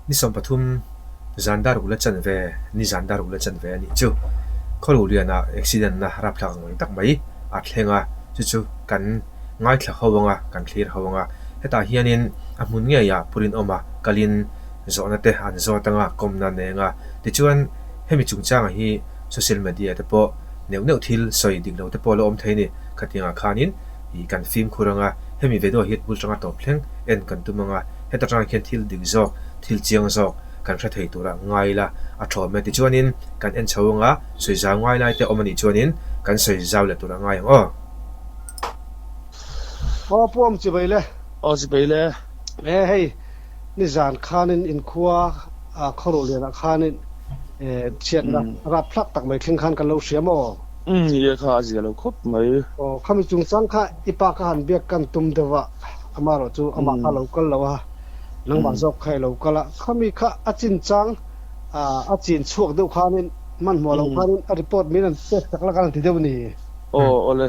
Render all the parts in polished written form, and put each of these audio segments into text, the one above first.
Ni 13 zan dar ula chanve, ni zan dar ula chanve a nih chu. Khawluh lianah accident na rapthlak ang reng tak mai a thleng a, chu chu kan ngaithla ho anga, kan thlir ho anga. Hetah hianin a hmun ngeiah Purinawma kalin zawhna te an zawt anga, kawmna an nei anga. Tichuan hemi chungchangah hi social media te pawh neuh neuh thil sawi dik lo te pawh a la awm thei a ni. Khatiangah khanin ih kan fimkhur anga, hemi video hi bul tanga tawp thleng en kan tum anga, heta tangah khian thil dik zawk, thil chiang zawk kan hre thei tura ngai ila a thawm e. Tichuanin kan en chho anga sawi zau ngai lai te awm a nih chuanin kan sawi zau leh tura ngai ang aw. Aw pu awm chi bai le. Aw chi bai le. E hei nizan khanin inkhua khawruh lianah khanin chhiatna rapthlak tak mai thleng khan kan lo hria maw? Umm ni e kha a zia lo khawp mai. Aw khami chungchang kha i pa ka han biak kan tum deuh a, amaherawh chu amah kha a lo kal lo a, nangmah zawk kha i lo kal a, khami kha a chinchang a chin chhuak deuh khanin hmanhmawh lo khanin a report min an pek tak lak a han ti deuh a ni. Aw awle,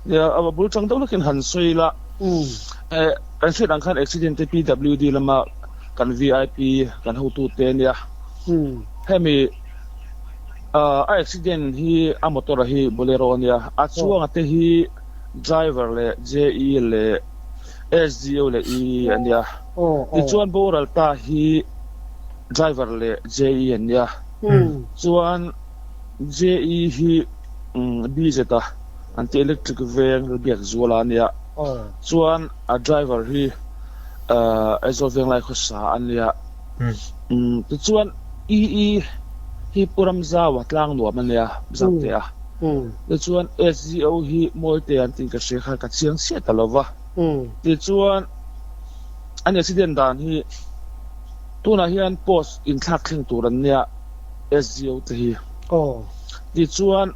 nia a bul chang deuh lakin han sawi ila, kan hriat ang khan accident te PWD lama kan vip kan hotute ania, hemi A accident hi a motor a hi Bolero a nia, a chuanga te hi driver leh JE leh SGO leh E a nia. Tichuan boral ta hi driver leh JE an nia. Chuan JE hi BZ a an tih electric veng Lalbiakzuala a nia. Chuan a driver hi Aizawl Venglai khawsa a nia. Tichuan EE hi Pu Ramzaua tlang nuam a nia Zamte a. Tichuan SGO hi Mawite an tih ka hria kha ka chiang chiah ta lo va. Tichuan an accident dan hi tunah hian post inthlak thleng tur an nia SGO te hi. Tichuan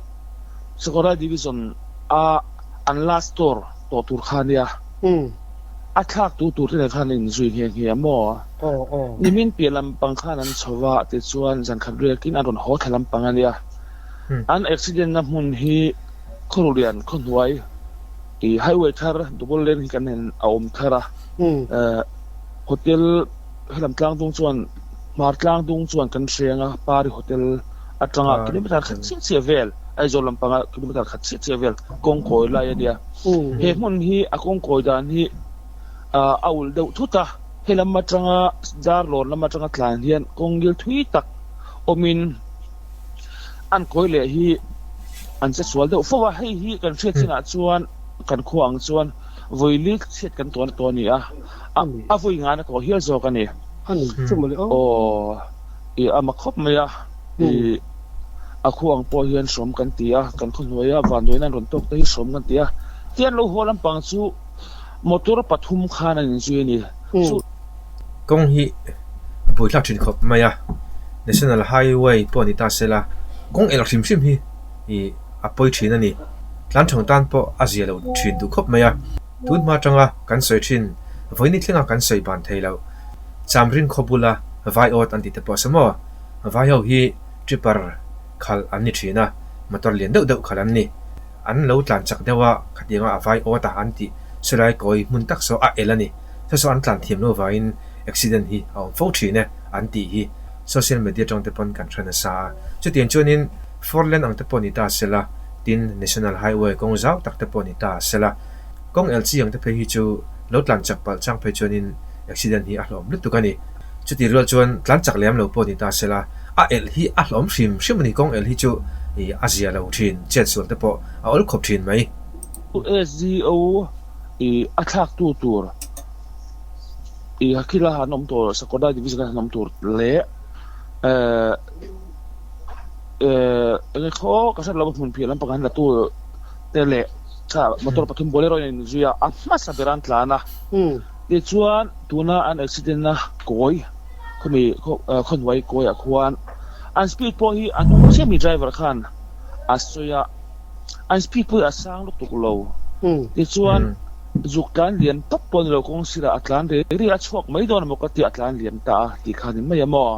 Sakawrai Division a an last store tawh tur kha a nia. A thlak tu tur te nen khan an inzui nghe nghe a maw? Nimin piah lampang khan an chho va, tichuan zan khat riakin an rawn haw thla lampang a nia. An accident na hmun hi Khawruhlian khawhnuai ih highway thar double lane hi kan en a awm thar a, hotel helam tlang dung chuan hmar tlang dung chuan kan hreng a, Pari hotel atanga kilometer khat chiah chiah vel Aizawl lampanga kilometer khat chiah chiah vel kawng kawi lai a nia. He hmun hi a kawng kawi dan hi a ulh deuh thut a, he lam atanga Darlawn lam atanga tlan hian kawng ngil thui tak awmin an kawi leh hi an che sual deuh fo a, hei hi kan hriat chinah chuan kan khua ang chuan vawi li chhiat kan tawn tawh a ni a, a vawi ngana tawh hial zawk a ni. Aw i a ma khawp mai a, i a khu ang pawh hian hrawm kan ti a, kan khaw hnuaia vanduaina an rawn tawk te hi hrawm kan ti a, tian lo haw lampang chu motor pathum khan an inzui a ni. Chu. Kawng hi a buaithlak thin khawp mai a, National Highway pawh ni ta sela, kawng elh hrim hrim hi ih a pawi thin a ni. Tlanthawng tan pawh a zia lo thin duh khawp mai a, tun hma atanga kan sawi thin vawiin thlenga kan sawi ban thei loh Chamring khaw bula vai awt an tih te pawh a sa maw? Vai ho hi tripper khalh an ni thin a, motor lian deuh deuh khalh an ni. An lo tlan chak deuh a, khatianga a vai awt a an tih silai kawi hmun tak saw a el a ni. Saw saw an tlan thiam lo vangin accident hi a awm fo thin e an tih hi social media tang te pawn kan hre nasa a. Chutiang chuanin four lane ang te pawh ni ta sela, tin national highway kawng zau tak te pawh ni ta sela, kawng el chi ang te phei hi chu lo tlan chak palh chang phei chuanin accident hi a hlawm lutuk a ni. Chutih rual chuan tlan chak lem lo pawh ni ta sela, a elh hi a hlawm hrim hrim a ni. Kawng elh hi chu a zia lo thin, chet sual te pawh a awl khawp thin mai. SGO i a thlak tu tur i Hakhila han awm tur, Sakodai Division a han awm tur leh enge khaw ka hriat loh a hmun phiah lampang han la tu te leh kha motor pathum Bolero in zui a, a hmasa ber an tlan a. Tichuan tuna an accident na kawi khawmi khawhnuai kawiah khuan an speed pawh hi a hnung chiah mi driver khan a sawi a, an speed pawh hi a sang lutuk lo. Tichuan zuk tlan liam tawp pawh a ni lo kawng sirah a tlan rei rei a chhuak mai dawn emaw ka tia a tlan liam ta a tih kha a ni mai a maw?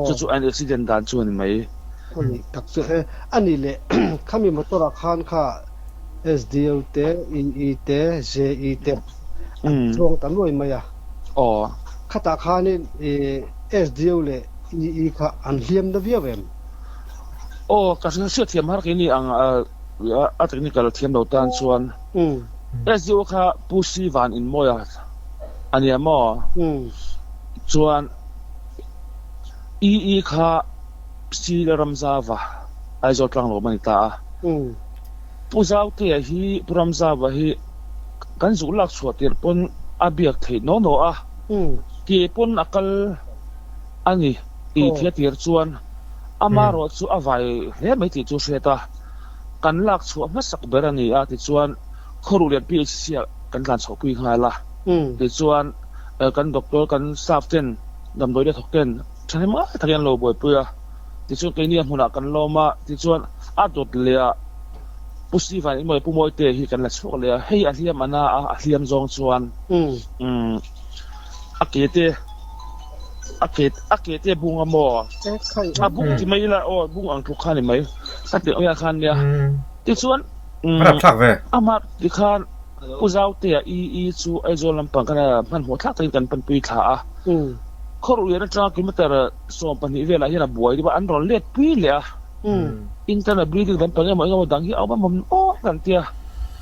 Chu chu an accident dan chu a ni mai. A ni tak chu e. A nih leh khami motor ah khan kha SDO te, EE te, JE te an chuang ta nuai mai a. Aw. Khatah khanin SDO leh EE kha an hliam na viau em? Aw, ka hriat thiam har keini ang a technical thiam lo tan chuan. SDO kha Pu Sivan Inmawia a nia maw? Chuan EE kha Si Lalramzava Aizawl Tlanglawm a ni ta a. Pu Zautea hi Pu Ramzava hi kan zuk lak chhuah tirh pawn a biak theih naw naw a, ke pawn a kal a ni tih thia tir chuan amaherawh chu a vai hle mai tih chu hriat a, kan lak chhuah hmasak ber a ni a tichuan Khawruhlian PHC ah kan tlan chhoh pui nghal a, tichuan kan doctor kan staff ten damdawi leh thawk ten thahnem ngai takin an lo buaipui a, tichuan keini a hmunah kan lawm a, tichuan a dawt leh ah Pu Sivan emaw Pu Mawite hi kan la chhuak leh a, hei a hliam a na a, a hliam zawng chuan a ke te a ke a ke te bung a maw a bung ti mai ila aw bung ang tluk kha ni mai ka tih ang khan nia tichuan amah tikhan Pu Zautea EE chu Aizawl lampang khan hmanhmawh thlak takin kan panpui thla a, Khawruhlian atanga kilometer 12 velah hian a buai deuh a, an rawn let pui leh a. Internal bleeding lampang emaw engemaw dang hi a awm em aw kan tia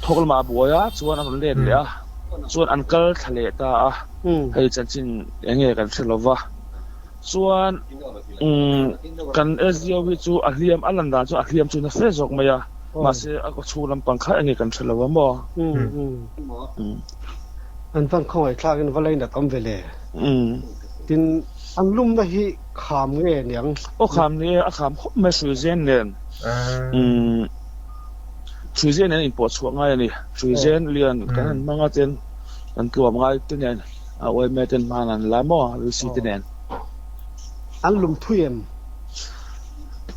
thawk lamah a buai a chuan a rawn let leh a chuan an kal thla leh ta a hei chanchin eng nge kan hre lo va chuan kan SDO hi chu a hliam a lan dan chu a hliam chu nasa zawk mai a mahse a kawchhung lampang kha eng nge kan hre lo a maw. An van khawngaih thlakin va lainat awm ve le. Tin an lumna hi Kham nge niang? Aw kham ni e, a kham khawp mai Hruizen nen. Umm Hruizen nen inpawh chhuah ngai a ni. Hruizen lian kan han hmang a ten kan tluam ngai te nen a uaime ten hman an la maw Lucy te nen. An lum thui em?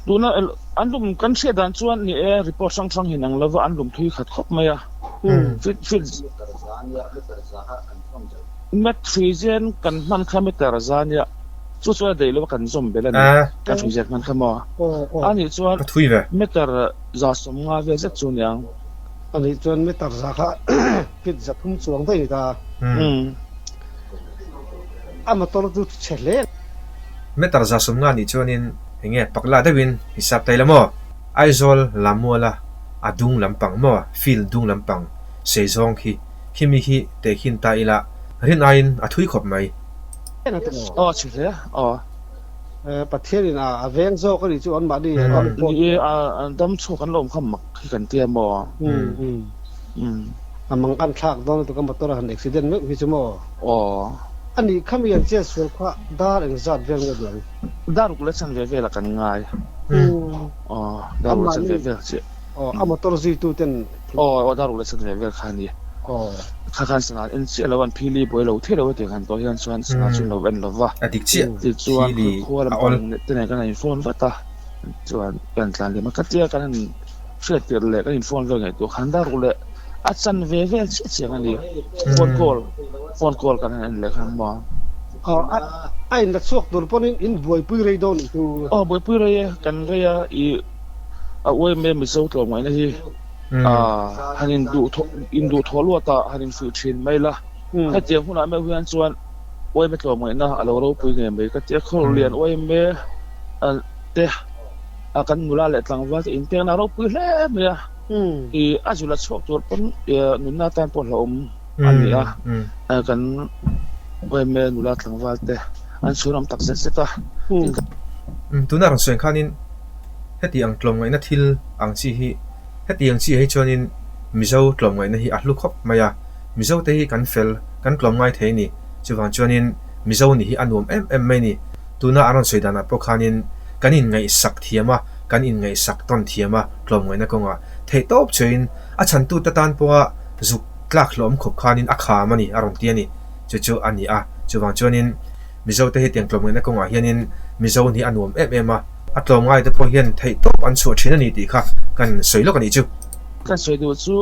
Tuna an lum kan hriat dan chuan ni e report hrang hrang hin ang lova an lum thui khat khawp mai a. Fit fit Met Hruizen kan hman kha meter za nia. Chu chuan a daih lo a kan zawm belh a ni. Kan hruai zet hman kha maw? A nih chuan meter 150 vel zet chu niang. A nih chuan meter za kha feet 300 chuang daih a ni ta. A motor chu chhe hle. Meter 150 nih chuanin eng nge pakla deuhin hisap ta ila maw? Aizawl Lammuala a dung lampang maw? Field dung lampang sei zawng khi khimi khi tehkhin ta ila rin aiin a thui khawp mai. Aw chhi hle aw. Pathian in a veng zawk a nih chu anmahni a dam pawh. Ni e a dam chhuak an lo awm kha mak hi kan tia maw. A mang an thlak dawn lutuk a motor a han accident meuh hi chu maw. Aw. A nih kha mi an chet sual kha dar engzat vel nge duang? Dar ruk leh chanve velah kan ngai. Aw dar ruk leh chanve vel chiah. Aw a motor zuitu ten Aw aw dar ruk leh chanve vel kha a ni. Kha khan sana en chiah lo an phili buai lo thei lo a tih han tawh hian chuan sana chu lo en lo va. A dik chiah Tichuan khua lampang te nen kan han in-phone vat a, chuan kan tlan liam a. Ka tia kan han hriat tirh leh kan in-phone vel ngaihtuah khan dar ruk leh a chanve vel chiah chiang a ni. Phone call phone call kan han en leh khan maw. Aw a in la chhuak tur pawhin in buaipui rei dawn chu. Aw buaipui rei e, kan rei a ih a uaime Mizo tlawmngaihna hi. Han induhthawh luat a, han infuih thin mai la. Hetiang hunah meuh hian chuan uaime tlawmngaihna a lo ropui ngei mai ka ti a. Khawr lian uaime te kan nula leh tlangval te inpekna a ropui hle mai a. A zul a chhuak tur pawn nunna atan pawh hlauhawm a ni a. Kan uaime nula tlangval te an chhunawm tak zet zet a. Tuna rawn sawi khanin Heti ang tlawmngaihna thil ang chi hi, heti ang chi ah hi chuanin Mizo tlawmngaihna hi a hlu khawp mai a, Mizo te hi kan fel, kan tlawmngai thei a ni. Chuvang chuanin Mizo nih hi a nuam em em mai a ni. Tuna an rawn sawi danah pawh khanin kan inngaihsak thiam a, kan inngaihsak tawn thiam a tlawmngaihna kawngah theihtawp chuain a chhantute tan pawha zuk tlak hlawm khawp khanin a kham a ni a rawn ti a ni. Chu chu a ni a, chuvang chuanin Mizote hetiang tlawmngaihna kawngah hianin Mizo nih a nuam em em a, a tlawmngaite pawh hian theihtawp an chhuah thin a ni tih kha kan sawi lawk a nih chu. Kan sawi duh chu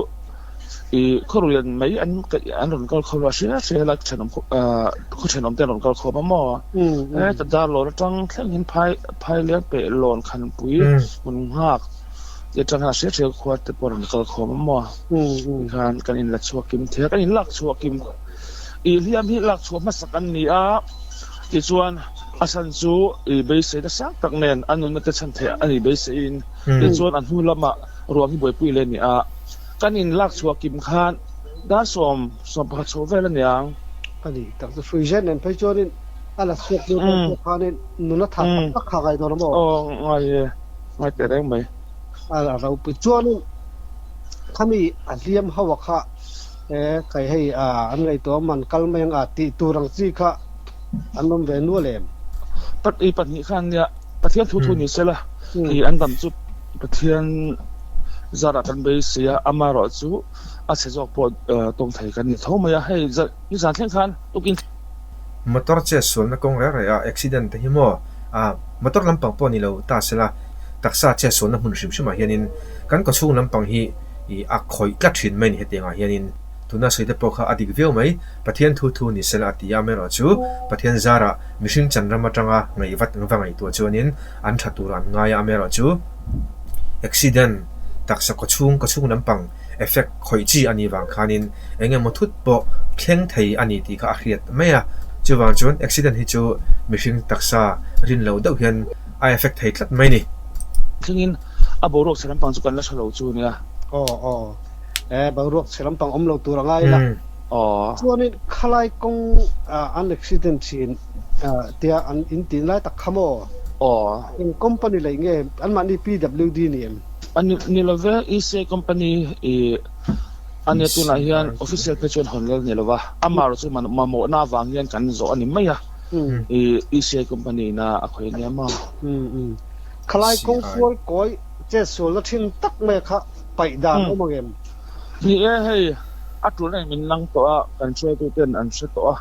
i khawruian mai an an rawn kal khawm a, hria hria la thenawm khaw thenawm te an rawn kal khawm a maw? Heta dar lawn atang thleng hian phai phai leng peh lawn khanpui hmun nghak te atang hian hria hria khua te pawh an rawn kal khawm a maw? Tikhan kan inla chhuak kim thei a, kan inlak chhuak kim. I hliam hi lak chhuah hmasak an ni a, tichuan a chhan chu i beiseina sang tak nen a nunna te chhan theih a nih beiseiin tichuan a hnu lamah ruang hi buaipui leh a ni a. Kan in lak chhuah kim khan dar 11 chho vel a niang. A ni tak chu Hruizet nen phei chuanin a la chhuak tur pawh pawh khanin nuna tha tak tak kha ngai dawn a maw? Aw ngai e, ngai teh reng mai. A la ropui chuanin khami a hliam ho a kha e kai hei a an ngaihtuah man kal mai ang a tih tur ang chi kha an awm ve nual em? Pat i pahnih khan nia Pathian thu thu ni sela i an dam chu Pathian zarah kan beisei a, amaherawh chu a chhe zawk pawh tawng thei kan ni tho mai a, hei nizan thleng khan tukin Motor che sualna kawng reng reng a accident te hi maw a motor lampang pawh ni lo ta sela taksa che sualna hmun hrim hrimah hianin kan kawchhung lampang hi ih a khawih tlat thin mai a ni hetiangah hianin tuna sawi te pawh kha a dik viau mai Pathian thu thu ni sela a ti a amaherawhchu Pathian zarah mihring chan ram atanga ngaih vat va ngaihtuah chuanin an tha tur an ngai a amaherawhchu accident taksa kawchhung kawchhung lampang effect khawih chi a nih vang khanin eng emaw thut pawh thleng thei a ni tih kha a hriat mai a. Chuvang chuan accident hi chu mihring taksa rin loh deuh hian a effect thei tlat mai ni. Thlengin a boruak chhe lampang chu kan la hre lo chu nia. Aw aw e boruak chhe lampang awm lo tur a ngai la. Aw. Chuanin khalai kawng an accident thin tia an in tih lai tak kha maw? Aw. Eng company leh nge anmahni PWD ni em? A ni lo ve, ECA company i a nia tunah hian official phei chuan hawn lal ni lo va, amah erawh chu mamawhna avang hian kan zawh a ni mai a, i ECA company ina a khawih a nia maw? Khalai kawng fual kawi che sualna thin tak mai kha paih dan awm ang em? Ni e, hei a tulna in min lang tawh a, kan hruaituten an hre tawh a,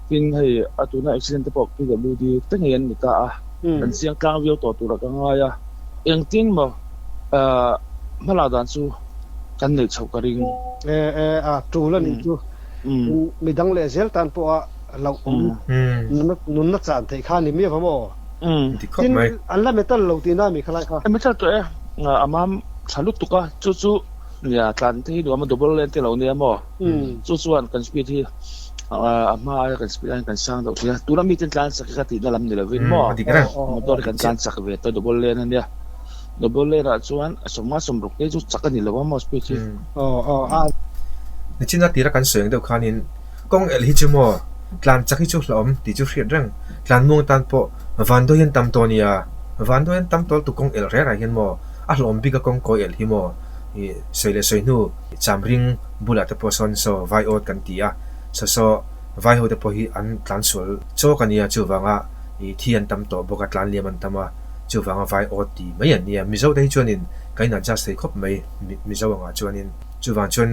tin hei a tuna accident te pawh PWD te ngei an ni ta a, kan chiang tlang viau tawh turah ka ngai a. Engtin maw hmalak dan chu kan neih chhoh ka ring. E e a tul a nih chu. Midang leh zel tan pawha hlauh awm nunna chan theih kha a ni miau va maw? Tin, an la metal lo tihna a mi khalai kha? Metal tawh e, a mam tha lutuk a, chu chu nia tlan te hi duh a double lane te lo nia maw? Chu chuan kan speed hi a hma aia kan speed aiin kan sang deuh thei a, tuna miten tlan chak hi ka tihna lam ni lovin maw motor hi kan tlan chak ve ta double lane a nia, double lane ah chuan 50 60 te chu chak a ni lo a maw speed hi. Nichina tira kan sawi ang deuh khanin kawng elh hi chu maw tlan chak hi chu hlauhawm tih chu hriat reng, tlan muang tan pawh vanduai hian tam tawh a nia, vanduai hian tam tawlh tu kawng elh reng reng hian maw a hlauhawm bik a kawng kawi elh hi maw ih sawi leh sawi hnu chamring bulah te pawh sawn saw vai awt kan ti a, saw saw vai ho te pawh hi an tlan sual chawk a nia chuvanga ih thi an tam tawh bawk a tlan liam an tam a chuvanga vai awt ti mai an nia Mizo te hi chuanin kan in adjust thei khawp mai Mizo angah chuanin chuvang chuan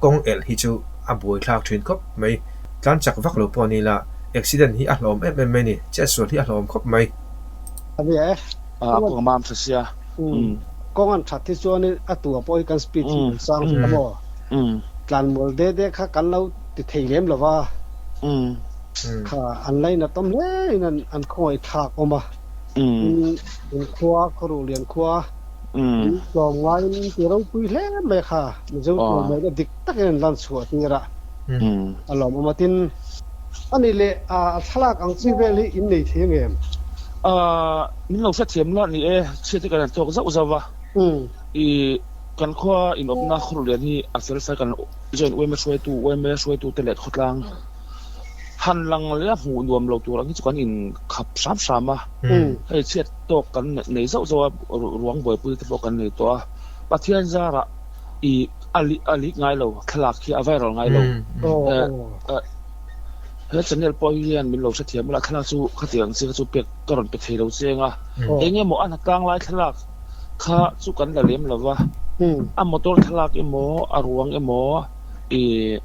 kawng elh hi chu a buai thlak thin khawp mai tlan chak vak lo pawh a ni la accident hi a hlawm em em mai ni chetsual hi a hlawm khawp mai. A nia e. A kawng a mam tha sia. Kawng an that hi chuanin a tua pawh hi kan speed hi kan sang ta maw? Tlanmual de de kha kan lo ti thei lem lo va, kha an lainat awm hle in an khawngaih thlak awm a, in khua Khawruhlian khua in tlawm ngaiin ti ropui hle mai kha Mizo tlawmngaihna dik takin an lan chhuah tir a, a lawmawm a tin. A nih leh a thlalak ang chi vel hi in nei thei ang em? Min lo hrethiam la ni e, chhiat hi kan han tawk zauh zauh va. I kan khua inawpna khawrhlian hi a fel fai kan join UMA hruaitu, UMA hruaitute leh khawtlang han lang leh a hmuh nuam lo tur ang hi chu kan inkhap hram hram a. Hei chhiat tawk kan nei zauh zauh a, ruang buaipui te pawh kan nei tawh a. Pathian zarah i a leak ngai lo, thlalak hi a viral ngai lo. He channel pawh hian min lo hrethiam ula, thlalak chu khatiang ang chi kha chu pek ka rawn pe thei lo cheng a, eng emaw a hnatlang lai thlalak kha chu kan la lem lo va, a motor thlalak emaw a ruang emaw ih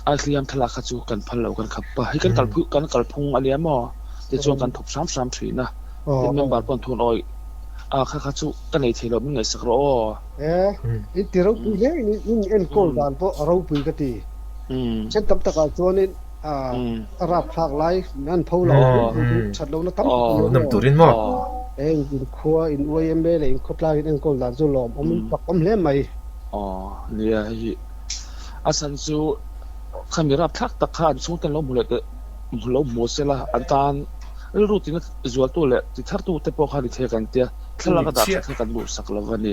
a hliam thlalak kha chu kan phal lo kan khap a, hei kan kalphu kan kalphung a nia maw tichuan kan thawk hram hram thin a, tin member pawh an thun awih a kha kha chu ka nei thei lo min ngaihsak rawh aw. E, in ti ropui hle in in enkawl dan pawh a ropui ka ti. Then tam takah chuanin a rapthlak lai an pho lo that lohna tam tak a ni Nam turin maw? E in khua in YMA leh in khawtlang in enkawl dan chu lawmawm in fak awm hle mai. Aw nia hei hi a chhan chu Khami rapthlak tak kha an chhungten lo hmu leh teh lo hmu sela an tan rilru tina zualtu leh tithartu te pawh kha ni thei kan tia thlalak a dah that kha kan duhsak lo a ni.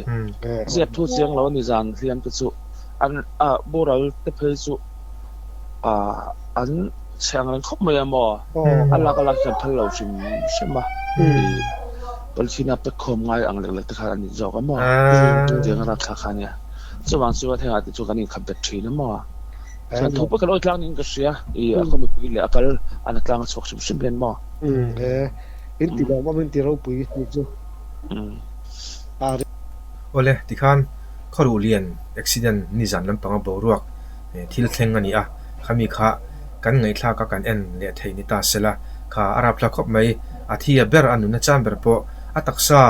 Ziak thu chiang lo a ni zan hliam te chu an boral te phei chu an chhe ang reng khawp mai a maw? A lak a lak hi kan phal lo hrim hrim a, Palchina pek khawm ngai ang lek lek te khan a ni zawk a maw? Chutiang a rapthlak kha a nia. Chuvang chuan hengah te chu kan inkhap bet thin a maw? Chuan tho pawh kan awi tlang niin ka hria, i a khaw mipui leh a kal a na tlang a chhuak hrim hrim hian maw? He in ti lawmawm in ti ropui ni chu. Awle, tikhan Khawruh lian accident nizan lampanga boruak thil thleng a ni a, khami kha kan ngaihthlak a kan en leh theih ni ta sela, kha a rapthlak khawp mai, a thi a ber a nunna chan ber pawh a taksa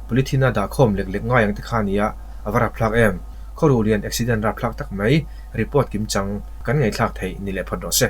polythene a dahkhawm lek lek ngai ang te kha a ni a, a va rapthlak em? Khawruh lian accident rapthlak tak mai report kimchang kan ngaihthlak theih ni leh phawt rawh se.